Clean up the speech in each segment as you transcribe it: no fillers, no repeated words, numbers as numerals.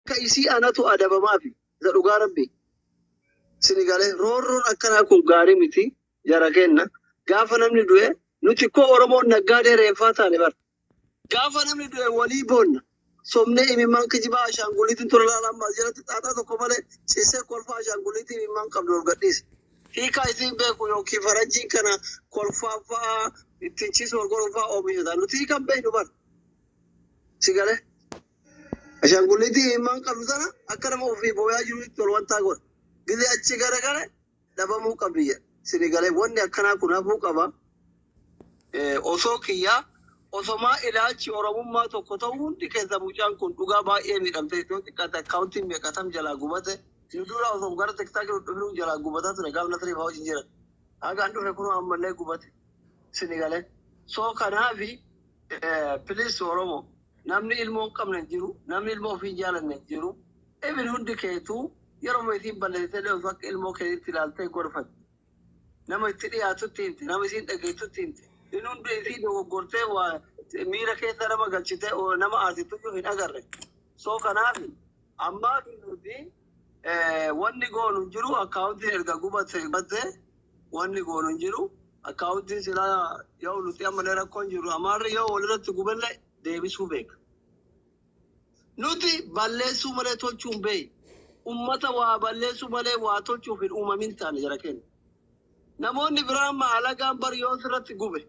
Akka isii anatu adabamaafi. Isa dhugaa Rabbi. Sini galee roorroon akkanaa kun gaarii miti jara kenna. Gaafa namni du'e nuti koo Oromoon naggaadee reeffaa taane bara. Gaafa namni du'e walii boonna. Somnee imimmaan kijibaa ashaanguliitiin tura laala ammaas jalatti xaaxaa tokko malee ciisee kolfaa ashaanguliitii imimmaan qabdu ol gadhiise. Hiikaa isiin beeku yookiin faranjiin kana kolfaa fa'aa ittiin ciisu ol godhuun fa'aa oomishata. Nuti hiikan beeknu bara. Si galee. Ashaangulliitii imimmaan qabdu sana akka nama ofii booyaa jirutti ol wantaa godha. Gizee achi garagale dhabamuu qabdi jedha. Sini galee wanni akkanaa kun hafuu qaba. Osoo kiyyaa osomaa ilaalchi Oromummaa tokko ta'u hundi keessa mucaan kun dhugaa baay'ee miidhamtee yoo xiqqaate akkaawuntiin meeqatam jalaa gubate. Nu dura osoo gara TikTokii dhufnu jalaa gubataa ture gaaf Nasrii fa'aa wajjin jiran. Hagaan dhufe kun ammallee gubate. Sini galee. So kanaafi, please Oromoo, namni ilmoo hin qabne hin jiru, namni ilmoo ofii hin jaalanne hin jiru. Even hundi keetuu yeroo isiin balleessitee osoo akka ilmoo keetitti ilaaltee gorfatte. Nama itti dhiyaatutti himte, nama isiin dhageessutti himte. Inni hundi isii dogoggortee waa miira keessa nama galchitee nama aarsitu hin agarre. So kanaaf ammaa nuti wanni goonu hin jiru. Akkaawuntiin erga gubate gubate, wanni goonu hin jiru. Akkaawuntiin silaa yoo nuti ammallee rakkoon jiru, Amaarri yoo walirratti gubellee deebisuu beeka. Nuti balleessuu malee tolchuu hin beeknu. Ummata waa balleessuu malee waa tolchuuf hin uumamin taane jara keenya. Namoonni biraa amma alagaan bar yoo sirratti gube,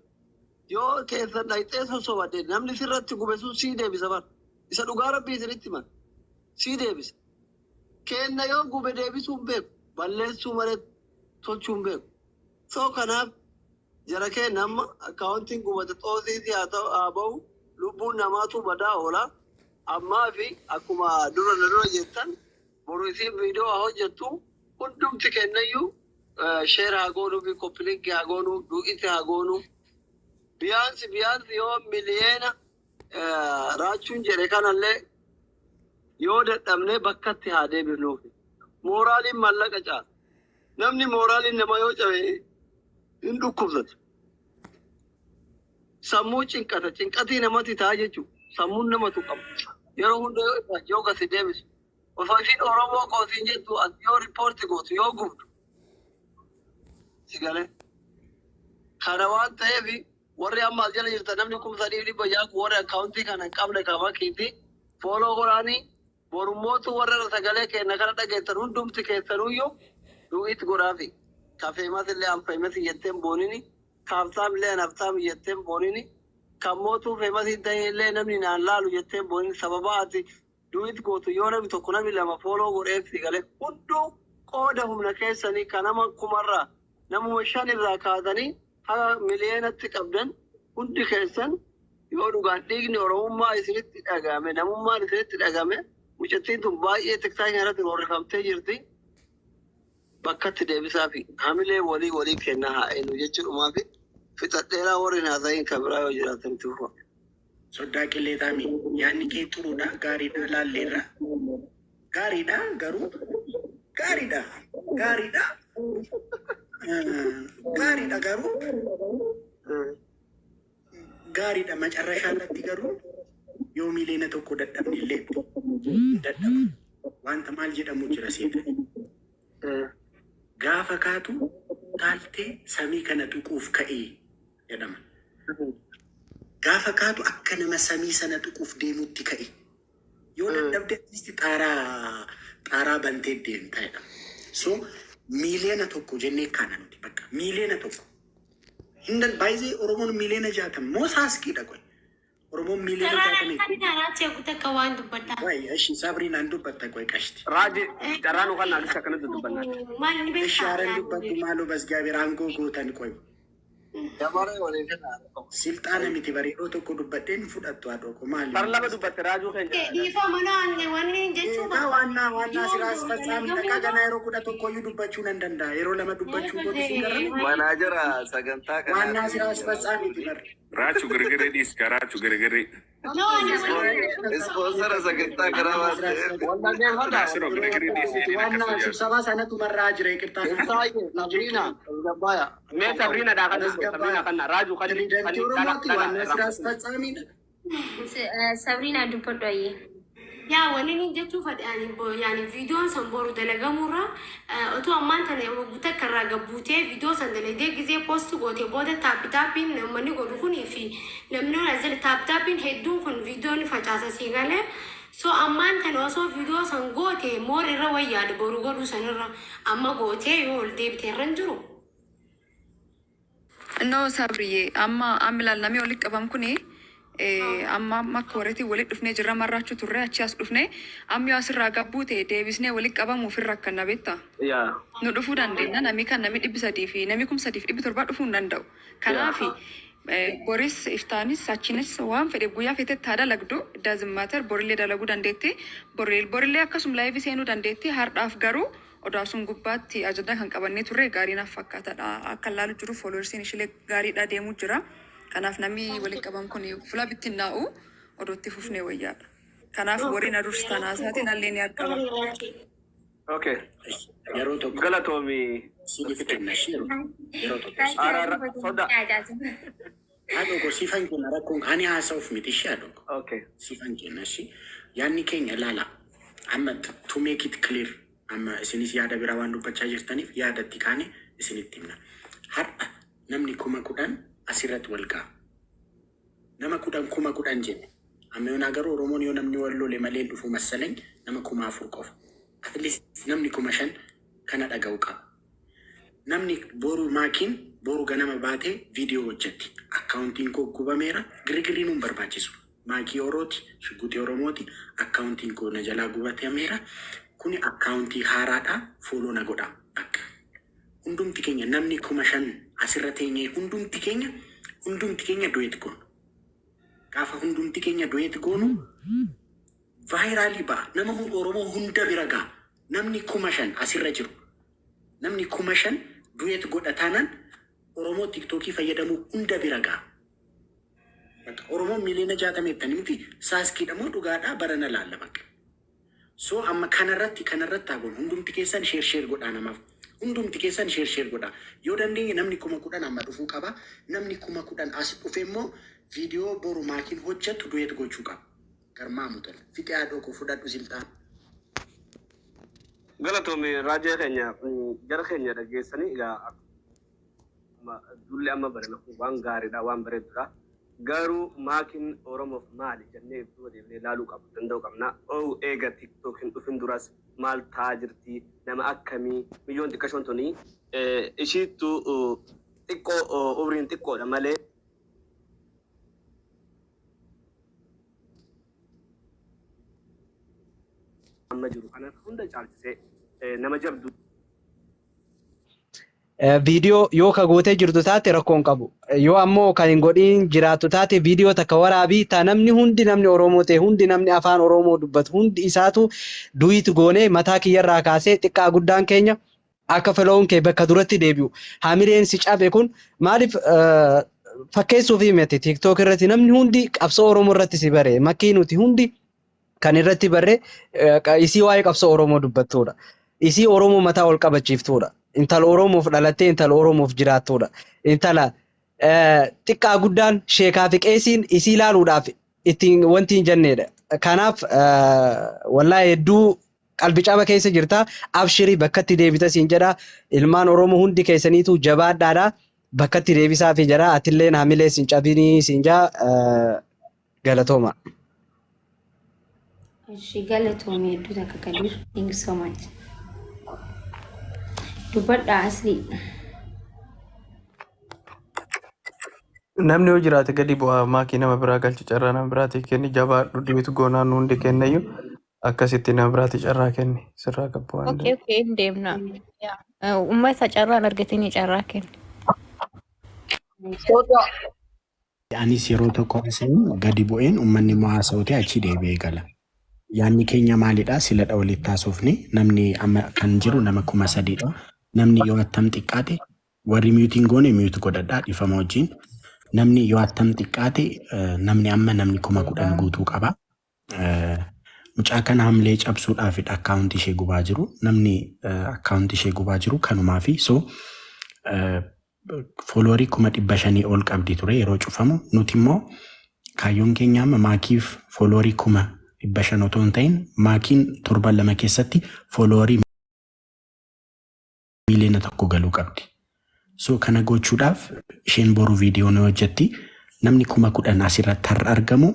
yoo keessa dhayxee sossobadde, namni sirratti gube sun sii deebisa bar. Isa dhugaa Rabbii isinitti himan. Sii deebisa. Keenna yoo gube deebisuu hin beeku. Balleessuu malee tolchuu hin beeku. So kanaaf jara keenya, amma akkaawuntiin gubate xoosiitii haa ta'u haa bahu, lubbuun namaatu badaa oola. Ammaa fi akkuma dura na dura jettan, boru isiin viidiyoo haa hojjettu, hundumti kennayyuu share haa goonuu fi copy link haa goonuu, duet haa goonuu. Biyaansi biyaansi yoo miliyeena raachuun jedhe kanallee yoo dadhabnee bakkatti haa deebifnuufi. Mooraaliin mallaqa caala. Namni mooraaliin namaa yoo cabe hin dhukkubsatu. Sammuu cinqata. Cinqatii namatti ta'a jechuudha. Sammuun namatu qaba. Yeroo hunda yoo irraa yoo gasi deebisu. Osoo isiin Oromoo kootiin jettu ati yoo report gootu, yoo gubdu. Si galee. Kana waan ta'eef warri amma as jala jirtan, namni 3600 kun, warri akkaawuntii kana hin qabne kamakiiti follow godhaanii, borummootu warra irra sagalee kenna kana dhageessan hundumti keessanuyyuu duet godhaafi. Ka famous illee an famous jetteen boonini, ka haftaam illee an haftaam jetteen boonini, kan mootuu famous hin ta'in illee namni naan laalu jetteen boonini. Sababa ati duet gootu yoo namni tokko, namni lama follow godheef, si galee, hunduu qooda humna keessanii kan nama kumarraa, namuma shan irraa kaasanii haga miliyeenatti qabdan, hundi keessan yoo dhugaan dhiigni Oromummaa isinitti dhagame, namummaan isinitti dhagame, mucattiin tun baay'ee TikTokii irratti roorrifamtee jirti. Bakkatti deebisaa fi hamilee walii walii kennaa haa eenyu jechuudhumaa fi fixadheeraa. Warri naasa'iin kan biraa yoo jiraatan itti fufa. Soddaa qilleexaami, yaadni kee xuruudha, gaariidha, laalleerra. Gaariidha garuu, gaariidha, gaariidha. Gaariidha garuu, gaariidha macarrashaa irratti garuu yoo 1 million dadhabne illee dadhaba. Wanta maal jedhamu jira seeta. Gaafa kaatu taaltee samii kana tuquuf ka'ee jedhama. Gaafa kaatu akka nama samii sana tuquuf deemutti ka'i. Yoo dadhabde at least xaaraa xaaraa bantee deemta jedhama. So 1 million jennee kaana nuti bakka 1 million. Hindan baay'ee Oromoon 60 million moo saaskiidha qoy. Oromoon miiliyoona Carraan jaatamii. akka raachee takka waan dubbadhaa. Wayi eshi Sabriinaan dubbatta qoy qashti. Raaji carraa nu kannaa dhufte akkanatti dubbannaa. Maal ni Eshi beektaa? haaran dubbattu maaloo basgaabeer aangoo gootan qoy. Dabaree walii kennaa. Silxaana miti bari yeroo tokko dubbadheen fudhattu haadhoo ko maali? Bar lama dubbatte raajuu keenya. Dhiifama mana wanni jechuu Egaa waannaa waannaa siraas fatsaami takka ganaa yeroo 11 iyyuu dubbachuu nan danda'a. Yeroo lama dubbachuu kootu sin garrame. Manaajara sagantaa Waannaa kanaati. siraas fatsaamiti bari. Raachu girgirri dhiis ka raachu girgirri. Ispoonsara sagantaa kanaa waan ta'eef. Wal dhaggeeffadhaa. Naasiroo girgirri dhiis jedhin Waannaa akkas jedhu. sibsabaa sanatu marraa jira iqirtaa. Ibsaayyee Sabriina Gabbaaya. Mee Sabriina dhaa kanna. Sabriina kanna raajuu kan Pirezidaantii Oromooti waannaa siraas fatsaamidha. Sabriinaa dubbadhu ayyee. Yaa, wanni inni jechuu fedhe ani yaani viidiyoon san boru dalagamurra otoo ammaan tana waggu takka irraa gabbuutee viidiyoo san dalagdee gizee post goote booda tap tapiin namni godhu kunii fi namni as jala tap tapiin hedduun kun viidiyoo ni facaasa, sii galee? So ammaan tana osoo viidiyoo san goote moor irra wayyaadha, boru godhuu sanirra amma gootee yoo ol deebite irra hin jiru. No, Sabriye, amma amma ilaal, namni walitti qabam kuni amma akka warreetti walitti dhufnee jirra. Marraachuu turre, achi as dhufnee, amma yoo asirraa gabbuu ta'e deebisnee walitti qabamuuf irra akkana beektaa. Yaa. Nu dhufuu dandeenya, namni kan namni 300 fi namni 3700 dhufuu hin danda'u. Kanaaf boris iftaanis achinis waan fedhe guyyaa feetetti haa dalagdu, doesn't matter. Borillee dalaguu dandeetti, borillee akkasuma live seenuu dandeetti. Har'aaf garuu odaa sun gubbaatti ajandaa kan qabannee turre gaarii naaf fakkaatadha. Akka ilaalu jiru followersiin ishiilee gaariidha deemuu jira. Kanaaf namni walitti qabam kun fuula bittinnaa'u odootti fufnee wayyaadha. Kanaaf warri na dursitan haasaatiin allee ni argama. Okay. Yeroo tokko Galatoomi. siif kenna ishee yeroo tokko. Araara soda. Haadha koo, siifan kenna, rakkoon ani haasa'uuf miti ishee, haadha koo. Okay. Siifan kenna ishee. Yaadni keenya ilaala. Amma to make it clear, amma isinis yaada biraa waan dubbachaa jirtaniif yaadatti kaane isinitti himna. Har'a namni 10,000 asirratti wal ga'a. Nama 10, 10,000 jenne. Amma yoonaa garuu Oromoon yoo namni wal lole malee hin dhufu masalany, nama 4,000 qofa. At least namni 5,000 kana dhaga'u qaba. Namni boru maakiin boru ganama baatee viidiyoo hojjetti. Akkaawuntiin koo gubameera. Girgirriin hin barbaachisu. Maakii Orooti, Shugguxii Oromooti. Akkaawuntiin koo na jalaa gubatameera. Kuni akkaawuntii haaraadha. Follow na godha. Bakka. Hundumti keenya namni 5,000 asirra teenyee hundumti keenya duet goonu. Gaafa hundumti keenya duet goonu viral ba'a. Nama Oromoo hunda bira ga'a. Namni 5,000 asirra jiru. Namni 5,000 duet godha taanaan Oromoo TikTokii fayyadamuu hunda bira ga'a. Bakka Oromoon miiliyoona 60 jettanii miti, saaskiidha moo dhugaadhaa barana laalla bakka. So amma kanarratti haa goonu. Hundumti keessan share share godhaa namaaf. Hundumti keessan share share godhaa. Yoo dandeenye namni 10,000 amma dhufuu qaba. Namni 10,000 as dhufe immoo viidiyoo boru maakiin hojjettu duet gochuu qaba. Garmaamu tola. Fixee, haadhoo koo, fudhadhu silxaan. Galatoomi, raajee keenya. Jara keenya dhaggeessanii egaa akkuma dulli amma barame kun waan gaariidha, waan bareedudha. Garuu maakiin Oromoof maali jennee duuba deemnee ilaaluu qabu danda'u qabna. Oo, eega TikTok hin dhufin duras maal ta'aa jirti, nama akkamii, biyyoon xiqqashoon tuni ishiittu xiqqoo umriin xiqqoodha malee. Amma jiru kana hunda caalchisee nama jabdu. Viidiyoo yoo ka gootee jirtu taate rakkoon qabu. Yoo ammoo kan hin godhin jiraattu taate, viidiyoo takka waraabii ta namni hundi, namni Oromoo ta'e hundi, namni afaan Oromoo dubbatu hundi isaatu duet goonee, mataa kiyyarraa kaasee xiqqaa guddaan keenya akka followuun kee bakka duratti deebi'u. Hamileen si cabe kun maaliif fakkeessuuf himate? TikTok irratti namni hundi qabsoo Oromoo irratti si bare. Makkii nuti hundi kan irratti barre isii waa'ee qabsoo Oromoo dubbattudha. Isii Oromoo mataa ol qabachiiftudha. Intala Oromoof dhalattee intala Oromoof jiraattudha. Intala xiqqaa guddaan, sheekaa fi qeesiin isii ilaaluudhaaf ittiin wanti hin jennedha. Kanaaf wallaahi hedduu qalbi caba keessa jirta. Abshirii, bakkatti deebita siin jedha. Ilmaan Oromoo hundi keessaniitu jabaadhaadha. Bakkatti deebisaa fi jedha. Atilleen hamilee siin cabinii siin jaa, galatooma. Ishi, galatoomii hedduu takka, Kadir. Thank you so much. Dubbadhaa, asli. Namni yoo jiraate gadi bu'aa, maakii nama biraa galchu, carraa nama biraatii kenni. Jabaadhu, duet goonaa, nu hundi kennayyuu akkasitti nama biraati carraa kenni, sirraa qabu waan Okay, hin deemna. Yaa, uummata carraan argatanii carraa kenni. Anis yeroo tokko haasa'u gadi bu'een uummanni immoo haasa'utee achi deebi'ee gala. Yaadni keenya maalidha? Siladha walitti haasofne, namni amma kan jiru nama 3,000dha. Namni yoo attam xiqqaate, warri muteiin goone mute godhadhaa dhiifama wajjin. Namni yoo attam xiqqaate namni amma namni 10,000 guutuu qaba. Mucaa kana hamilee cabsuudhaafidha akkaawuntii ishee gubaa jiru. Namni akkaawuntii ishee gubaa jiru kanumaafi. So followerii 500,000 ol qabdi ture yeroo cufamu. Nuti immoo kaayyoon keenya amma maakiif followerii kuma 500 otoo hin ta'in maakiin torban 2 keessatti followerii 1 miiliyoona galuu qabdi. So kana gochuudhaaf isheen boru viidiyoo ni hojjetti. Namni 10,000 asirratti har'a argamu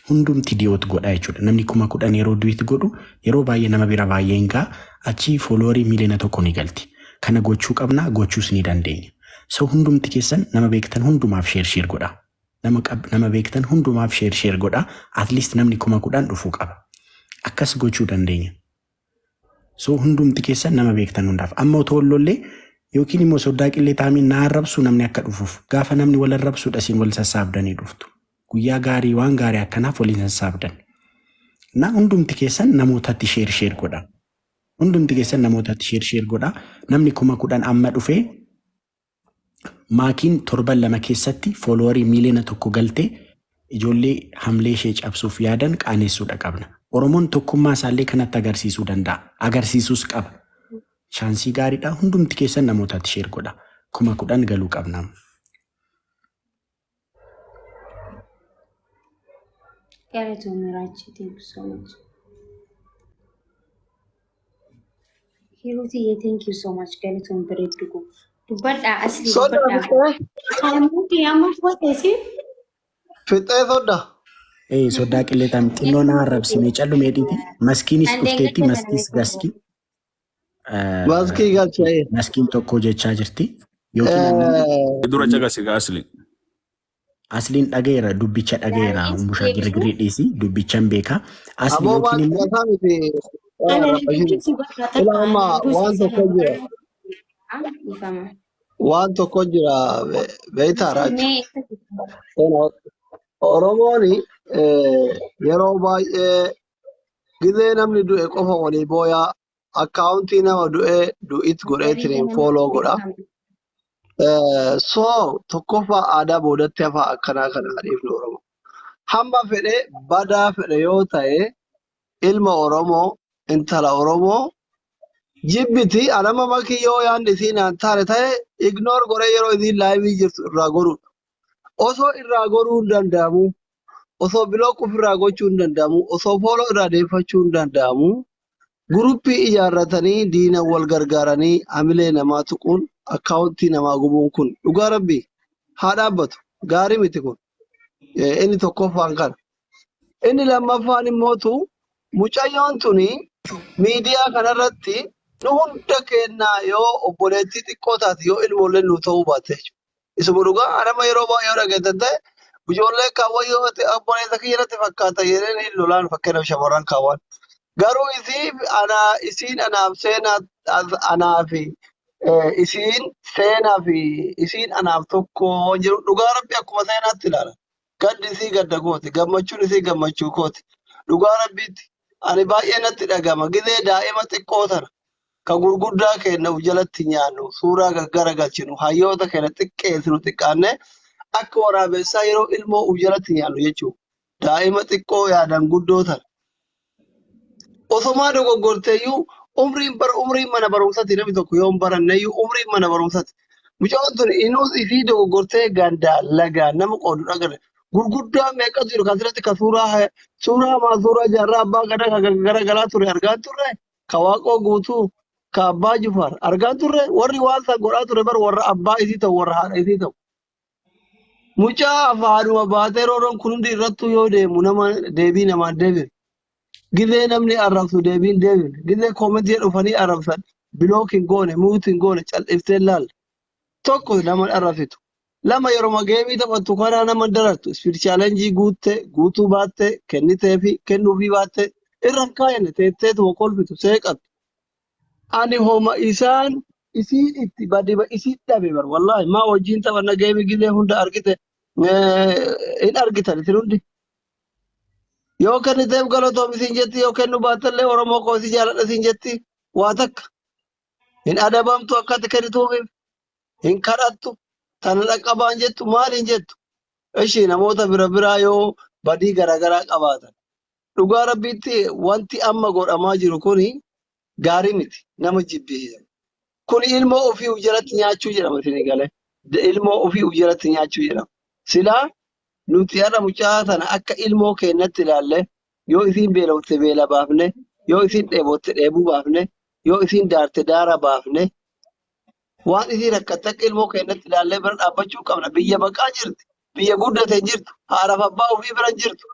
hundumti duet godha jechuudha. Namni 10,000 yeroo duet godhu yeroo baay'ee nama bira baay'ee hin ga'a. Achii followerii 1 miiliyoona ni galti. Kana gochuu qabna, gochuus ni dandeenya. So hundumti keessan nama beektan hundumaaf share share godha. Nama beektan hundumaaf share share godha. At least namni 10,000 dhufuu qaba. Akkas gochuu dandeenya. So hundumti keessan nama beektan hundaaf. Amma otoo lollee yookiin immoo soddaa qillee taamiin na arrabsu namni akka dhufuuf gaafa namni wal arrabsuudha isin wal sassaabdanii dhuftu. Guyyaa gaarii waan gaarii akkanaaf waliin sassaabdan. Na hundumti keessan namootatti share share godha. Hundumti keessan namootatti share share godha. Namni 10,000 amma dhufee maakiin torban 2 keessatti followerii 1 miiliyoona galtee ijoollee hamlee ishee cabsuuf yaadan qaanessuudha qabna. Oromoon tokkummaa isaallee kanatti agarsiisuu danda'a. Agarsiisuus qaba. Chanceii gaariidha. Hundumti keessan namootatti share godha. 10,000 galuu qabna. Galatoomii Raachii, thank you so much. Hiruutiyyee, thank you so much, galatoon bareeddu koo. Dubbadhaa asli Soda dubbadhaa. fixee Ammoo amma fudhateesi. fixee soda. Ee, soddaa qilleetaan xinnoo na arrabsine callumeedhiiti. Maskiinis dhufteetti maskiis gaski. Maskii galchee. Maskiin tokko jechaa jirti. Yookiin Dura caqasi asli. Asliin dhageera, dubbicha dhageera, umbushaa girgirii dhiisi dubbichan beeka. Asli Aboo waan yookiin immoo caqasaa miti. Ana dubbisi bakka Ila takka amma waan tokko jira. Ifama. Waan tokko jira beektaa Raachu. Mee Oromoon yeroo baay'ee gizee namni du'e qofa walii booyaa accountii nama du'ee du'it godheetiin follow godha. So tokkoffaa aadaa boodatti hafaa akkanaa kana dhiifnu Oromoo. Hamma fedhe badaa fedhe yoo ta'e ilma Oromoo, intala Oromoo jibbiti anama makii yoo yaadni isiin aan taane ta'e ignore godhee yeroo isiin liveii jirtu irraa goruudha. Osoo irraa goruu hin danda'amu, osoo block ofirraa gochuu hin danda'amu, osoo follow irraa deeffachuu hin danda'amu. Groupii ijaarratanii diina wal gargaaranii hamilee namaa tuquun accountii namaa gubuun kun dhugaa rabbii haa dhaabbatu. Gaarii miti kun. Inni tokkoffaan kana. Inni lammaffaan immootu mucayyoon tuni miidiyaa kanarratti nu hunda kennaa yoo obboleettii xiqqoo taate yoo ilmoolleen nu ta'uu baatte jechuudha. Isuma dhugaa anama yeroo baay'ee yoo dhageettan ta'e ijoollee kaawwan yoo ta'e obboleessa kiyya irratti fakkaata jedheen hin lolaan, fakkeenyaaf shamarran kaawwan. Garuu isiin anaa isiin anaaf seenaa anaa fi isiin seenaa fi isiin anaaf tokko jedhu dhugaa rabbi akkuma seenaatti ilaala. Gaddi isii gadda kooti, gammachuun isii gammachuu kooti. Dhugaa rabbiitti ani baay'ee natti dhagama. Gizee daa'ima xiqqoo tana ka gurguddaa keenya uf jalatti nyaannu, suuraa gaggaragalchinu, hayyoota keenya xiqqeessinu xiqqaanne akka waraabessaa yeroo ilmoo uf jalatti nyaannu jechuudha. Daa'ima xiqqoo yaadan guddoo tana. Osomaa dogoggorteeyyuu umriin bara umriin mana barumsati namni tokko yoo hin baranneeyyuu umriin mana barumsati. Mucaan tun inuus isii dogoggortee gandaa lagaa nama qoodu dhagarre. Gurguddaa meeqatu jiru kan asirratti ka suuraa suuraa hamaa suuraa jaarraa abbaa gadaa kan garagalaa ture argaa turre, ka waaqoo guutuu, ka abbaa jufaar argaa turre. Warri waan san godhaa ture bar warra abbaa isii ta'u, warra haadha isii ta'u. Mucaa afaanuma baatee rooroon kun hundi irrattuu yoo deemu nama deebii namaan deebiin. Gizee namni arrabsu deebiin deebiin. Gizee commentii dhufanii arrabsan block hin goone, mute hin goone, cal'iftee laal. Tokko nama arrabsitu. Lama yeroo gameii taphattu karaa nama darartu speed challengeii guutte guutuu baatte kennitee fi kennuufii baatte irra hin kaayenne teetteetuma kolfitu seeqattu. Ani homa isaan isiin itti badiba isiin dhabe bar wallahi maa wajjin taphanna gameii gizee hunda argite hin argitan isin hundi. Yoo kenniteef galatoom isin jetti, yoo kennu baattellee Oromoo koo si jaaladha isin jetti, waa takka. Hin adabamtu akkatti kennituufiif hin kadhattu tana dhaqqabaan jettu maal hin jettu. Ishi namoota bira biraa yoo badii garaagaraa qabaatan. Dhugaa rabbiitti wanti amma godhamaa jiru kuni gaarii miti, nama jibbisiisa. Kun ilmoo ofii uf jalatti nyaachuu jedhama isin galee. Ilmoo ofii uf jalatti nyaachuu jedhama. Silaa nuti har'a mucaa tana akka ilmoo keenyatti ilaalle Yoo isiin beelofte beela baafne, yoo isiin dheebotte dheebuu baafne, yoo isiin daarte daara baafne, waan isii rakkatte akka ilmoo keenyatti ilaallee bira dhaabbachuu qabna. Biyya baqaa jirti. Biyya guddate hin jirtu. Haadhaaf abbaa ofii bira hin jirtu.